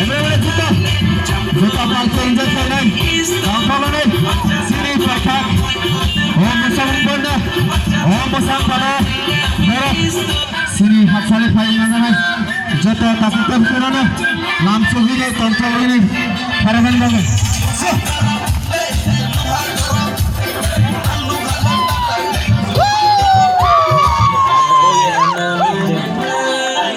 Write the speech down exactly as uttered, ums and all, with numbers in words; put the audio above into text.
Joto, joto palto enjoy khainai, tongthoklani, sini paithak, o bwsang bwrwino, o bwsang phano, borok, sini haksani phai mananai, joto tasuk tasuk phano, lamsogwini, tongthoklani, pharahan bagwi.